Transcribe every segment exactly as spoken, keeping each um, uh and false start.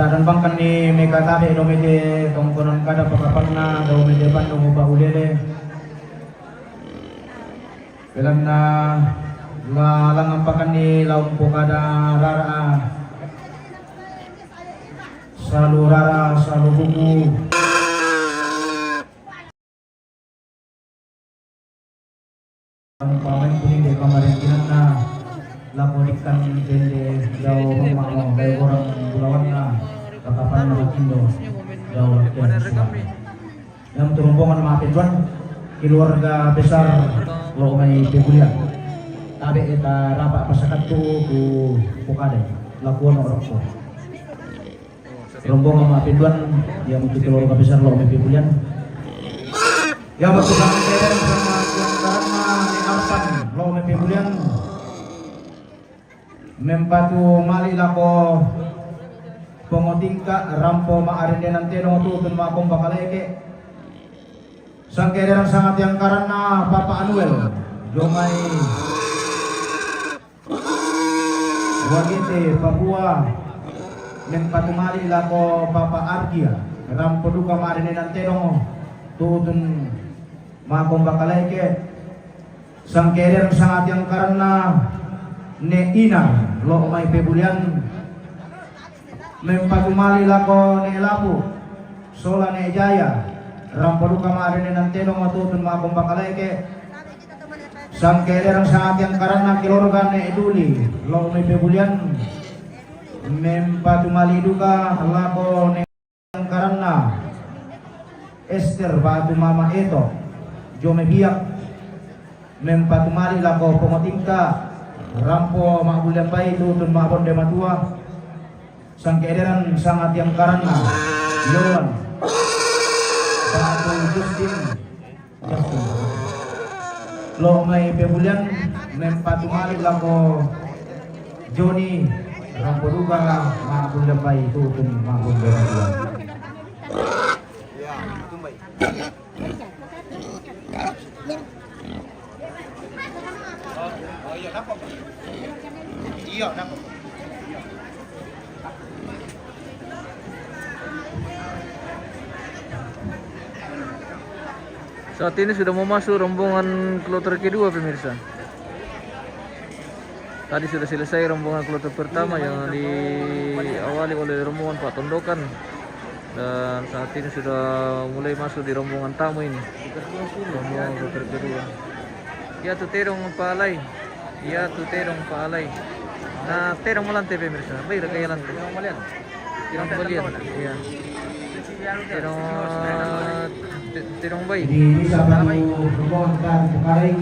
Dan bangkan ni mekatabe do mede tongkonan kada pakapanna do mede pandu mupa ulele. Belanna la langan pakan ni laung pokada rara. Salu rara, salu buku. Pamain kuning de pamarin kinanna. Lako dikkan dende jauh mama, baik orang bulawanna. Katapan nama kindo. Jauh laki. Yang tu rombongan maafin tuan, keluarga besar lo mai pebulian. Tabe eta rapat pasakat tu ku pokade. Lakuan orang ko. Rombongan maafin tuan, yang tu keluarga besar lo mai pebulian. Yang bersama keadaan sama tuan karena ni Arpan lo mai pebulian. Mempatu mali lako pongotingka rampo ma arendenan tedong tutun ma komba kaleke. Sangkederan sangat yang karena Papa Anuel. Jomai. Wagete Papua. Mempatu mali lako Papa Argia. Rampo duka ma arendenan tedong tutun ma komba kaleke. Sangkeder sangat yang karena ne ina lo mai pebulian. Mempatu mali lako ne lapu. Sola ne jaya. Rampo duka ma arendenan tedong tutun ma komba kaleke. Sangkeder sangat yang karena keluarga ne duli. Lo mai pebulian. Mempatu mali duka lako ne Karanna Ester batu mama eto, jome biak, mempatu mali lako pongotingka, rampo ma bulan bai tutun ma bonde matua, sangkederan sangat yang karanna, Yohan, batu Justin, Lo mai pebulian mempatu mali lako Joni rampo duka ma bulan bai tutun ma bulan bai. Saat ini sudah mau masuk rombongan kloter kedua, pemirsa. Tadi sudah selesai rombongan kloter pertama yang diawali oleh rombongan Pak Tondokan. Dan saat ini sudah mulai masuk di rombongan tamu ini. Rombongan kloter kedua. Ya, tu tedong palai. Iya, tu tedong palai. Na, tedong malante, pemirsa. Bai raka iya lante. Tedong balian. Iya. Tedong, te-, tedong bai. Di, di sa baru rombongan tamu palai.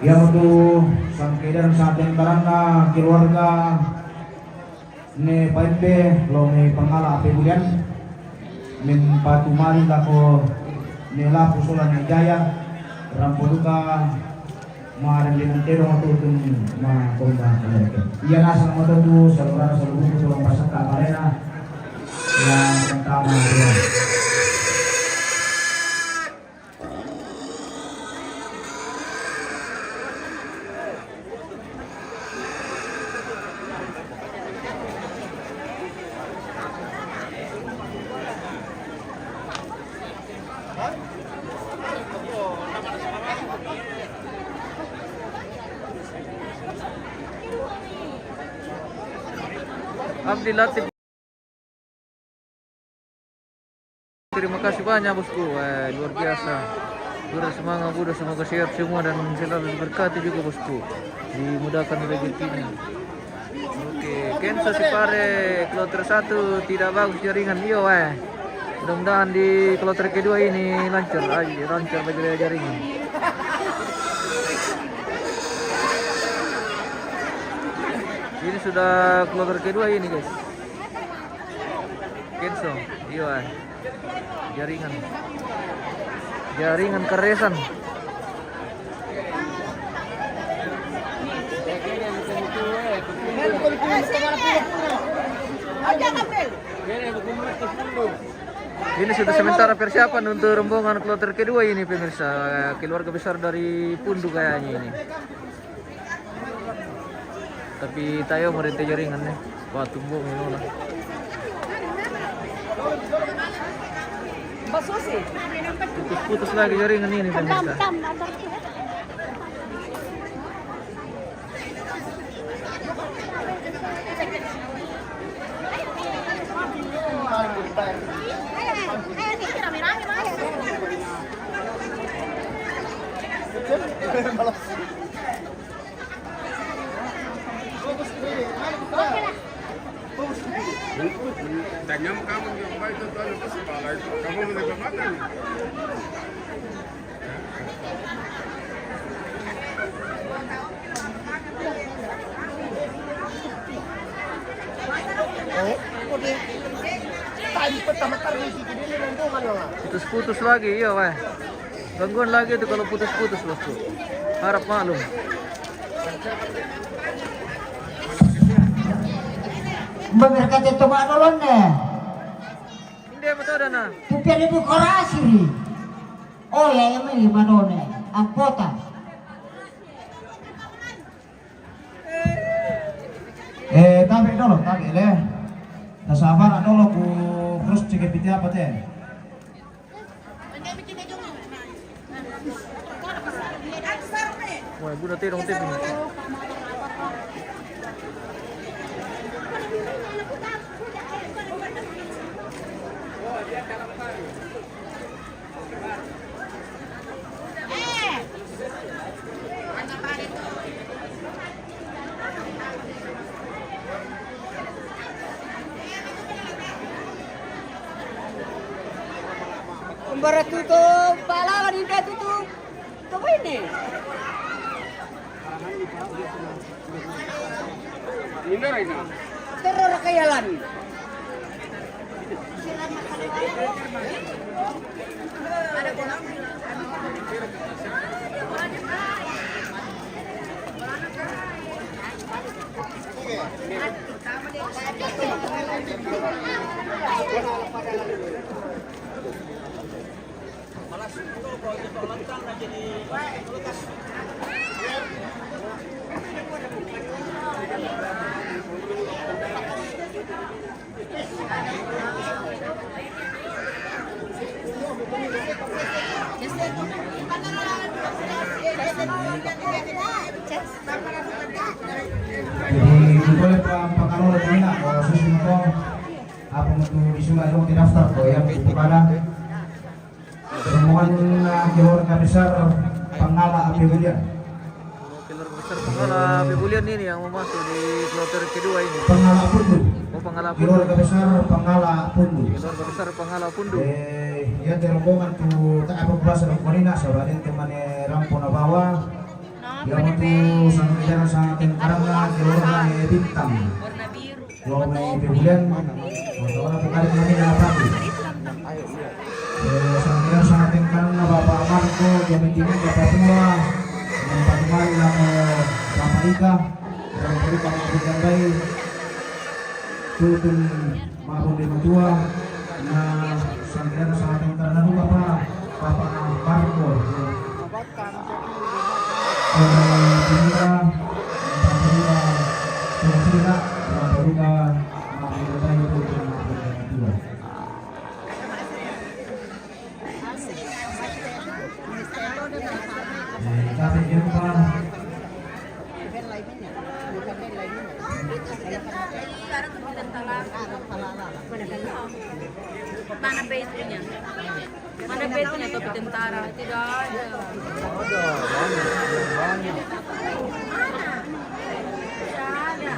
Iya, untuk sangkedan saat yang karena keluarga Ne paimpe lo me pangala pebulian, mempatu mali lako ne lapu sola ne jaya, rampo duka ma rendenan tedong ma tutun ma komba. Iya nasa ma totu, salu rara salu buku, tolong pasaka palena. Yang pertama, ya. Abdi Latif. Terima kasih banyak, Bosku. Eh, luar biasa. Bersemangat, Buddha. Semoga sehat semua dan selalu diberkati juga, Bosku. Dimudahkan rezekinya. Oke, Kenso Sipare, kloter satu tidak bagus jaringan. Iyo, eh. Mudah-mudahan di kloter kedua ini lancar, ah, lancar bagi jaringan. Ini sudah kloter kedua ini, guys. Kenso, iyo, eh. Jaringan. Jaringan keresan. Ini sudah sementara persiapan untuk rombongan kloter kedua ini, pemirsa. Keluarga besar dari Pundu kayaknya ini. Tapi tayo mo rin tayo ringan, eh. Wah, tumbok ni, Lola. Putus-putus lagi jaringan ini, pemirsa. Putus-putus lagi, iya, weh. Gangguan lagi itu kalau putus-putus, Bosku. Harap maklum. Beberkati itu mak dolon deh. Inde, betul dah, nah. Tupia di dekorasi ni. Oh ya, yang ini madone. Ampota. Eh, tabe dolo, tabe le. Tasabara dolo ku cross check piti apa te. Wah, ibu nanti dong tip. Bara tutup, pahlawan ini tutup. Coba ini. Teror kayalan. Jadi, boleh pa-, pakalolo ko ina, ko susun ko, apa untuk disula dong di daftar ko yang buku kada. Rombongan, ah, keluarga besar Pangala Ape Bulian. Keluarga besar Pangala Ape Bulian ini yang mau masuk di kloter kedua ini. Pangala Pundu. Oh, Pangala Pundu. Keluarga besar Pangala Pundu. Keluarga besar Pangala Pundu. Eh, ya, rombongan tu tak apa bahasa rombongan ini, sabarin teman, eh, Rampo Nabawa. Yang tu sama bicara sama tengkarang, keluarga, eh, Bintang. Warna biru. Dua puluh bulan, orang bukan kami dapat. Eh, sambil sangat tingkang na Bapak Marco, jami tinggi Bapak tua, empat kali nama Bapak Ika, dan Bapak Ika mau berjambai, tutun maupun di tua, na sambil sangat tingkang na Bapak, Bapak Marco. Mana Facebooknya? Mana bednya topi tentara? Tidak ada. Ada, banyak, banyak. Tidak ada.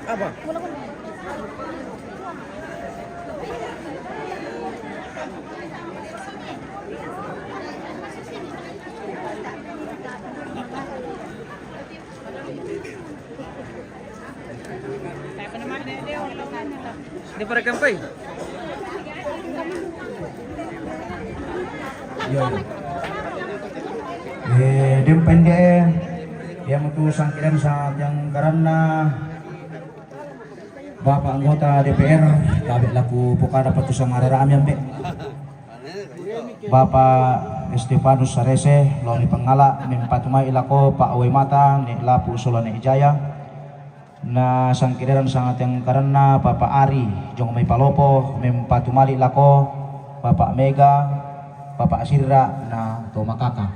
Apa? Di pa rin kampay. Yo. Eh, dem pendek, eh. Yang tu sangkiran sa yang karena Bapak anggota D P R, tabe' laku pokada patu sama rara ami ambe'. Bapak Estefanus Sarese, lao ni pangala', mempatumai lako Pak Uwe Mata, ne' Lapu Sola ne' Jaya. Na sangkireran sangateng karanna Bapak Ari, jong mai Palopo, mempatumali lako Bapak Mega, Bapak Sirra, na to makaka.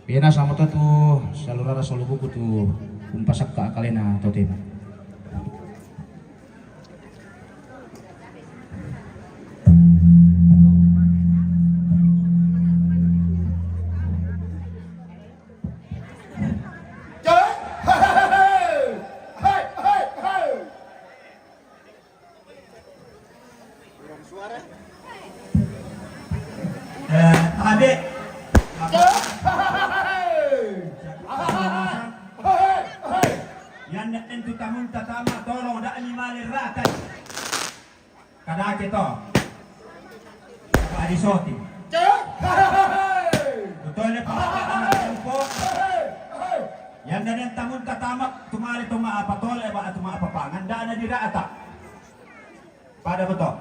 Pena sama to tu salurara salubuku tu umpasakka kalena to tema. Eh, ade. Yanne entu tamunta tama tolong da' ni male rata. Kadake to. Pak Adisoti. Betul ya, Pak. Yanne tamunta tama tumale toma apa tole ba toma apa pangan da' na dirata. Pada betul.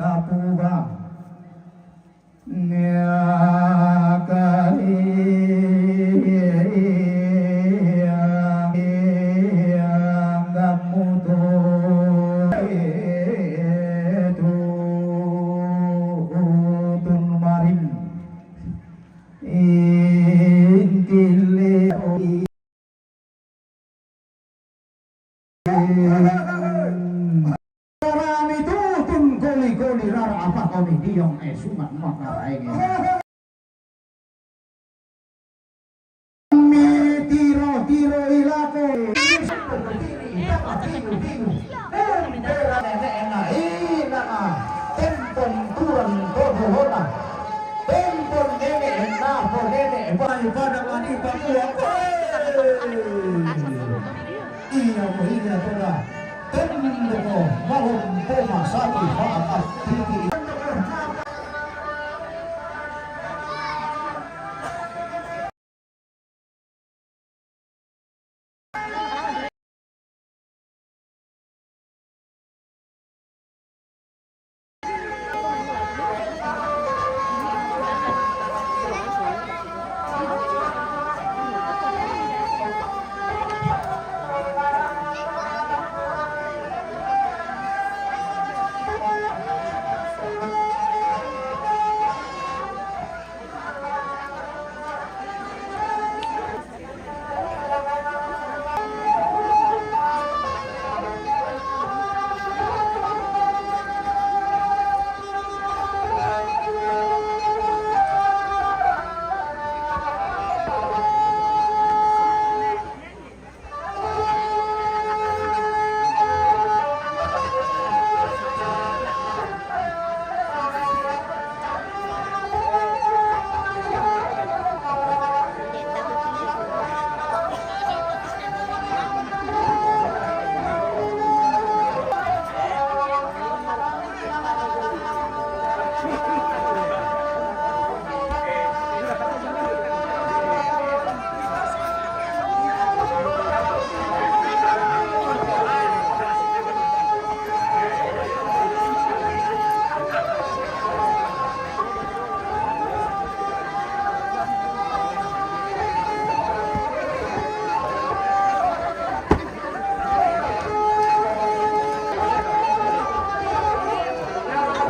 Kapuba. Apa kau ni diong eh sungat mak ngarai ni. Mi tiro tiro ilako. Tiro tiro. Tempon turun todo lona. Tempon nenek na po nenek. Pada mani pakua. Iya, iya, toda. Tendoko, malom poma sati, pakat titi.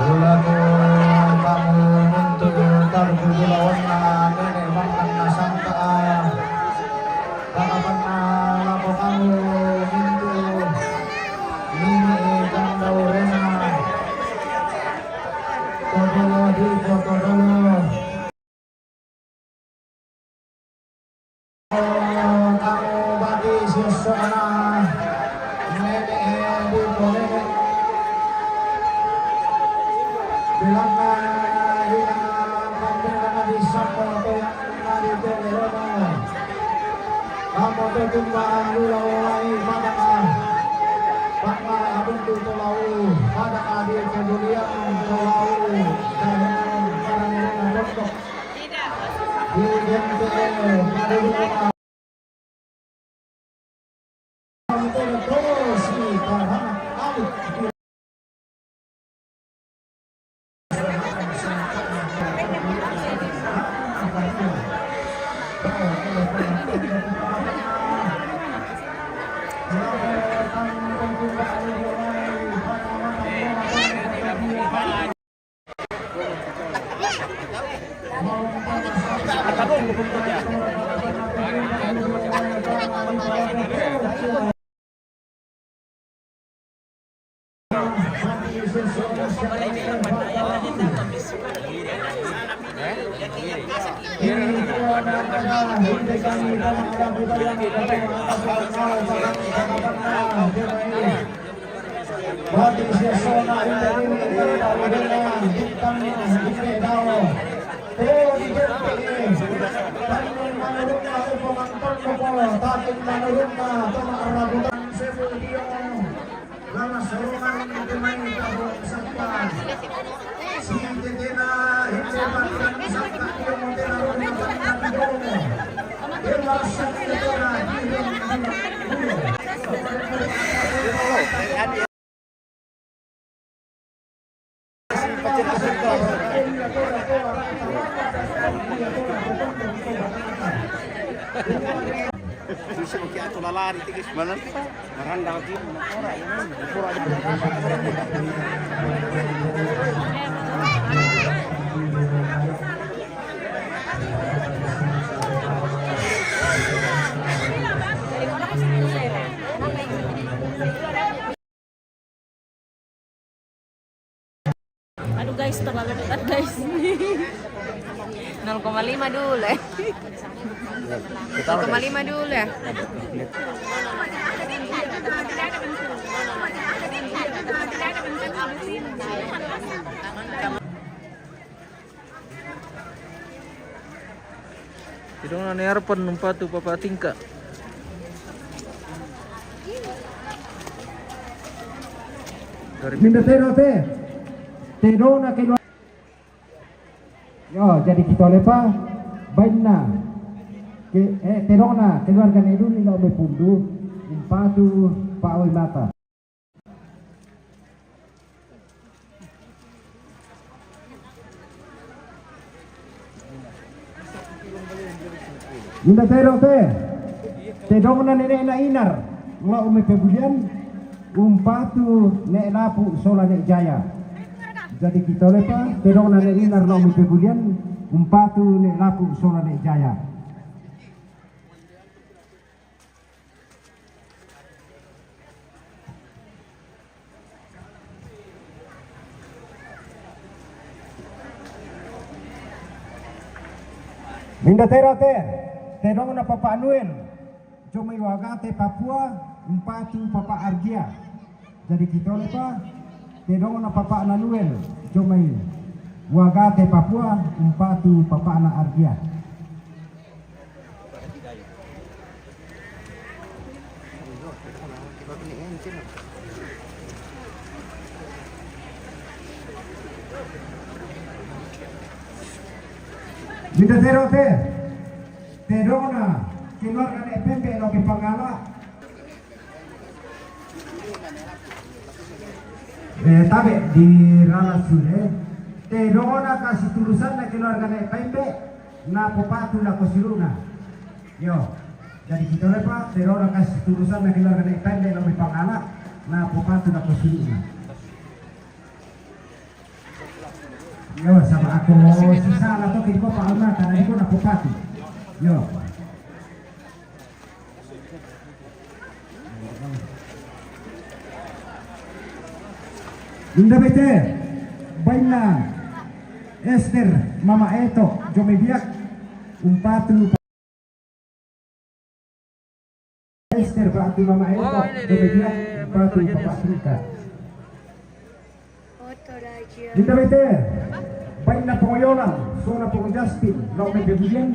Ulanu kamu mintu tarbu bulawanna nenek mantan nasangka. Takapanna lako kamu mintu nini kandau rena. Todolo di todolo. Kamu bati sesona nenek di nenek. Bilangna ina pambilangna di sapa to yang nari to lerono. Kamu to tumba lula ulai padaka. Pakma abuntu to lau padaka di kemudian to lau. Dan para nenek tontok. Bati sesona inde ini inde dawa dengan bintang inde dawa. Tuh di jemput ini. Tanun manurunna upo mantan upo, takin manurunna toma rabutan sebu dio. Lama sorongan inde mai tabu sakta. Si tetena inde batiran sakta dio motena rona batiran dio. Dewa sakta dio. Bisa pakai ato lalari, tikis. Mana? Maranda lagi, ora ini. Ora. Aduh guys, terlalu dekat guys. Nol koma lima dulu ya. Nol koma lima dulu ya. Tidong na ne arpan umpatu papa tingka. Minda tero te. Tedong na keluar. Yo, jadi kita lepa bainna. Ke, eh, tedong na keluarga ne duni lo me pundu. Umpatu pa oi mata. Minda tero te, tedong na nene na inar, lo ume pebulian, umpatu ne lapu sola ne jaya. Jadi kita lepa, tedong na ne inar, lo ume pebulian, umpatu ne lapu sola ne jaya. Minda tero te, tedong na papa Nuel, jo mai Wagate Papua, umpatu papa Argia. Jadi kita lepa, tedong na papa Nanuel, jo mai Wagate Papua, umpatu papa na Argia. Minda tero te, tedong na keluarga ne pembe lo ke pangala. Eh, tabe di rala sule, tedong na kasi turusan na keluarga ne pembe, na popatu na kosiluna. Yo, jadi kita lepa, tedong na kasi turusan na keluarga ne pembe lo ke pangala, na popatu na kosiluna. Yo, sama aku sisa la toke di kopa alma, karena di kona popatu. Yo. Minda bete, bainna Ester, mama Eto, jo mai biak, umpatu Ester, batu mama Eto, jo mai biak, umpatu papa Afrika. Minda bete, bainna pongoyolan, sona pongo Justin, lo me bebulian,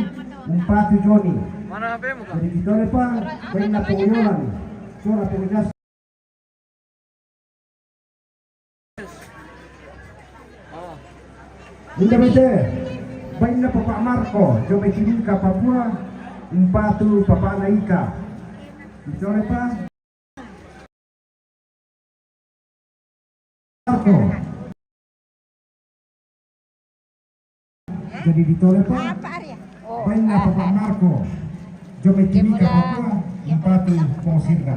umpatu Joni. Mana H P-mu, Kak? Jadi kita lepa, bainna pongoyolan, sona pongo Justin. Minda bete, bainna papa Marco, jo mai Timika Papua, umpatu papa Naika. Kita lepa. Marco. Jadi di tole pa, bainna papa Marco. Jo mai Timika Papua, umpatu pongosirna.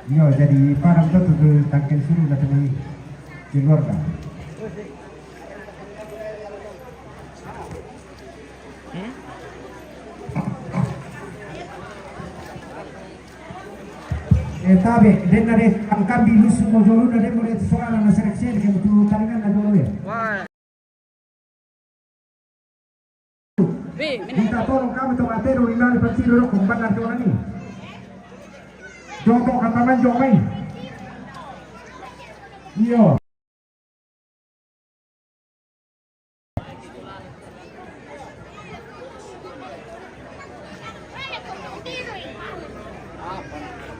Yo, jadi parang tu tu tangken suru na temi keluarga. Eh, tabe, denna de, angkambi lusu mo joluna de mo de suara na serak-serak ke mutu taringan na jolo de. Minta tolong kami to matero rinani patiro roko kumbanar jolo ni. Joko kataman jomai. Iyo.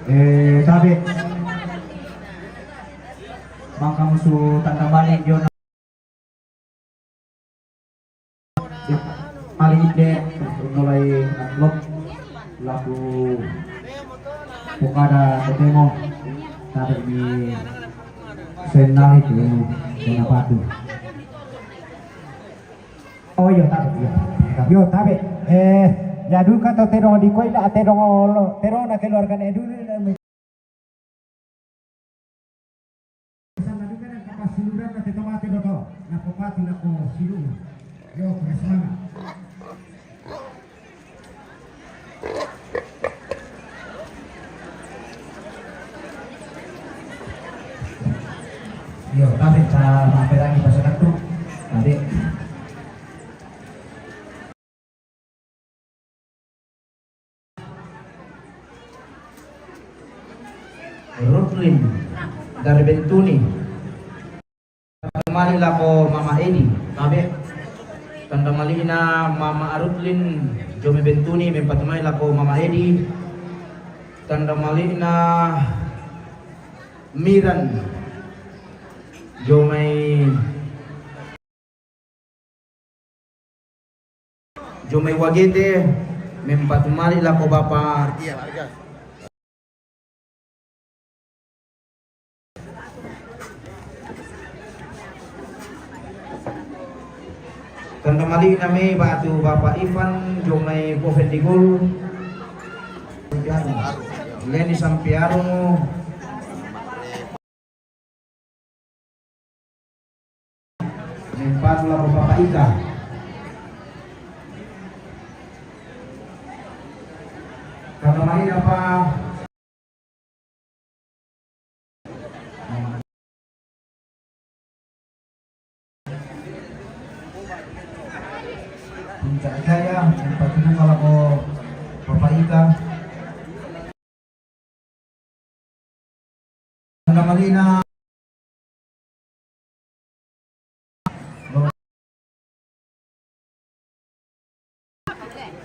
Eh, tabe. Bang kamu su tanda balik, Jon. Paling ide mulai upload lagu Pokada Totemo, tabe di senari tu kena patu. Oh, iyo, tabe, iyo. Iyo, tabe. Eh, ya duka to tedong di koi la tedong lo, tedong na keluarga ne dulu. Sana duka na kapa siluran na te tomate do to. Na ko patu na ko siluran. Yo, ko semangat. Yo, Sa mga perang pasal tu. Tadi. Rutlin dari Bentuni. Mali lako Mama Edi. Tabe. Tanda malina Mama Arutlin, Jome Bentuni, mempat mai lako Mama Edi. Tanda malina Miran, Jome Jomai Wagete, mempat mali lako Bapa. Tanda mali nami batu Bapa Ivan, Jomai Bovendigul. Leni Sampiaro. Mempat lako Bapa Ika. Tanda mali apa? Puncak Jaya, mempat lako Bapa Ika. Tanda malina.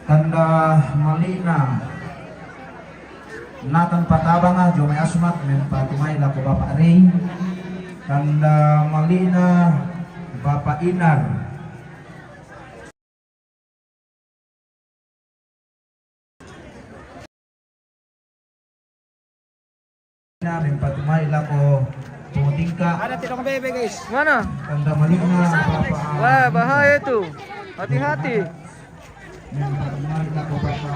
Tanda malina. Nathan Patabanga, Jomai Asmat, mempat mai lako Bapa Rey. Tanda malina Bapa Inar. Mempat mai lako Pungu Tingka. Ada tidak bebe, guys? Mana? Tanda malina Bapa. Wah, bahaya itu. Hati-hati. Mempat mai lako Bapa.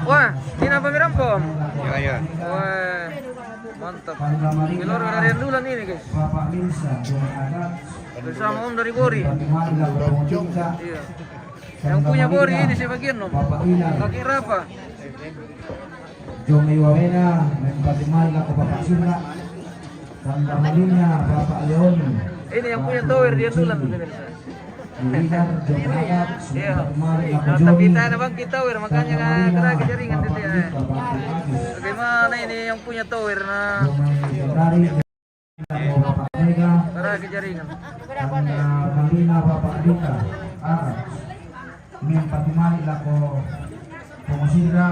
Wah, ini apa mirampom? Iya, iya. Wah, mantap. Keluar dari duluan ini, guys. Bersama Om dari Bori. Iya. Yang punya Bori ini sebagian, Om. Kaki rapa? Jomai Wawena, mempat mai lako Bapa Sirna. Tanda malina Bapa Leon. Ini yang punya tower dia duluan, pemirsa. Iya. Nah, tapi kita ada bangkit tower, makanya gerak ke jaringan dia. Bagaimana ini yang punya tower, nah? Gerak ke jaringan. Tanda malina Bapa Dika. Ah. Mempat mai lako Pungu Sirna.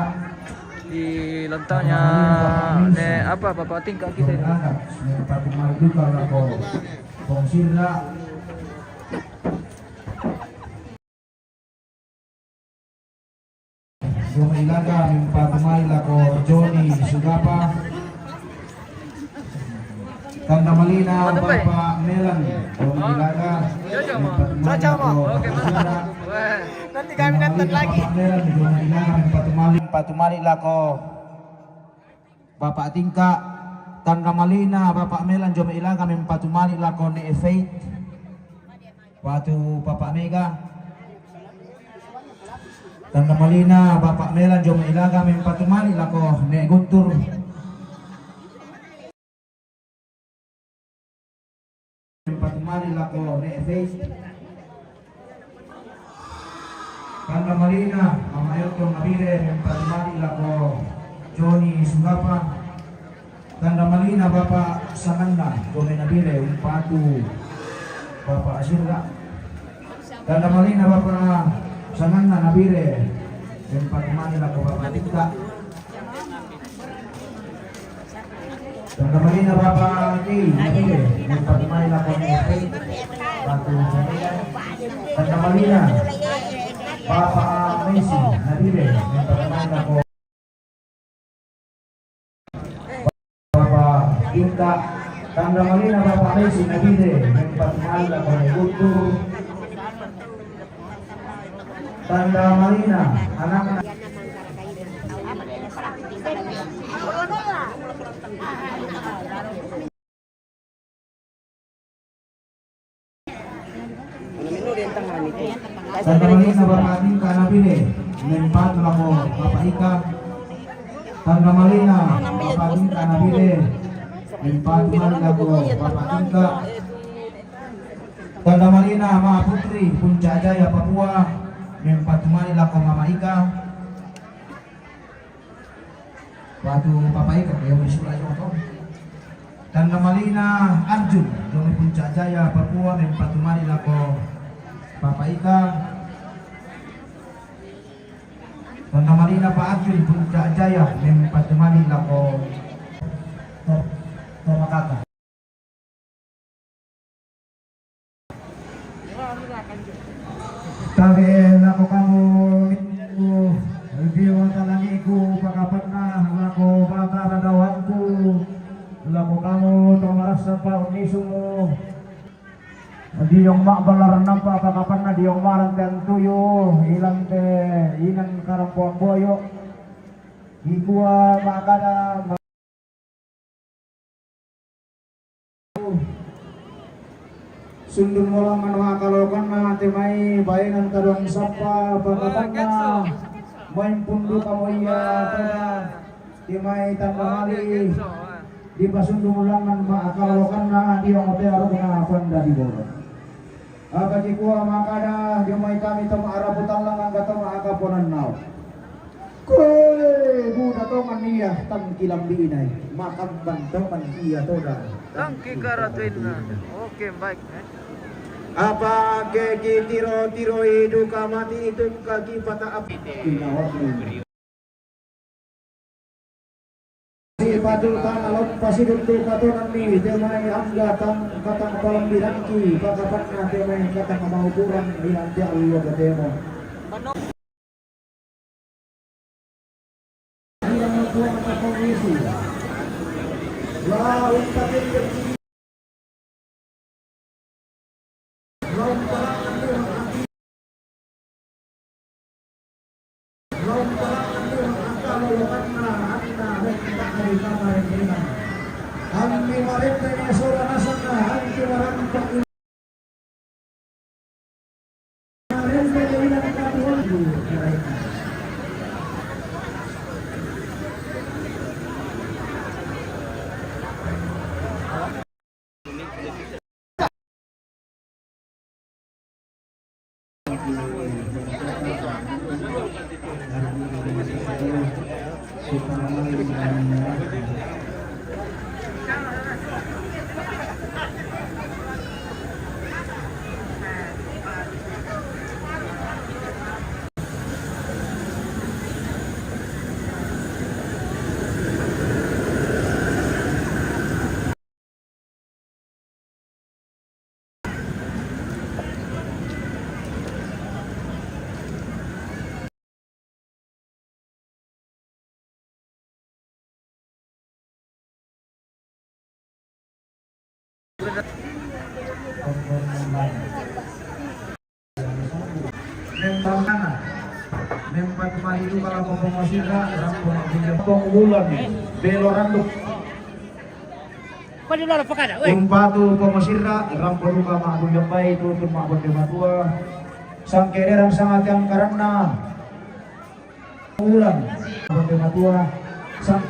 Di lantaknya, ne, apa, Bapa Tingka kita ini. Mempat mai duka lako Pungu Sirna. Jomai Ilaga, mempat mai lako Joni Sugapa. Tanda malina Bapa Melan, Jomai Ilaga, mempat mai lako Sugapa. Nanti kami nonton lagi. Bapa Melan, Jomai Ilaga, mempat mai, mempat mai lako Bapa Tingka. Tanda malina Bapa Melan, Jomai Ilaga, mempat mai lako Ne Faith. Watu Bapa Mega. Tanda malina Bapa Melan, Jomai Ilaga, mempat mai lako Ne Guntur. Mempat mai lako Ne Faith. Tanda malina Mama Elton Nabire, mempat mai lako Joni Sugapa. Tanda malina Bapa Sanganna, Jomai Nabire, umpatu Bapa Asirga. Tanda malina Bapa Sanganna Nabire, mempat mai lako Bapa Tingka. Tanda malina Bapa Kei Nabire, mempat mai lako Ne Faith. Batu. Tanda malina Bapa Messi Nabire, mempat mai lako Bapa Tingka. Tanda malina Bapa Messi Nabire, mempat mai lako Ne Guntur. Tanda malina anak. Tanda malina Bapak Tingka Nabile, mempatu lako Bapak Ika. Tanda malina Bapak Tingka Nabile, mempatu mali lako Bapak Tingka. Tanda malina Ma Putri, Puncak Jaya, Papua, mempatu mali lako Mama Ika. Patu Papa Ika, ya, wis, mulai, oto. Tanda malina Arjun, Domi Puncak Jaya, Papua, mempatu mali lako Papa Ika. Tanda malina Pa Arjun, Puncak Jaya, mempatu mali lako Tom-, Tomakaka. Tabe lako kamu, Dio Talangiku, pakapanna lako Batara Dawanku, lako kamu to marasa pa unisumu. Diong ma balaran nampa pakapanna diong maran ten tuyu, ilan te inan karampoang boyo. Ikua makada Sundun molang manua kalokanna te mai baenan taduang sappa pakatanna. Main pundu kamu iya tena te mai tanda mali. Dipasundu mulangan ma kalokanna dia motea rukna panda di bola. Apa kikua makada dia mai kami toma arapu tallang angka toma akaponan nau. Koe, buda tongan iya, tangki lambi inai, makamban tongan iya toda. Tangki karatuinna. Oke, baik, eh. Apa ke ki tiro-tiroi duka mati itu kaki patah api. Kinawatmu. Sipatu tana loppa siduttu katonan mi, temai angga tang katang palambi dangki, pakapanna temai katang mau kurang, ilang te allo katemo. Ammi marente ne sola nasana, ammi maranta. Memang mempat mahidu kalau pengosira rampung. Penguluan belo randuk. Kau di luar pekan, weh. Umpatu pengosira rampung luka mak buyang bayi tutun mak bonde matua. Sangkederan sangat yang karena ulang bonde matua. Sang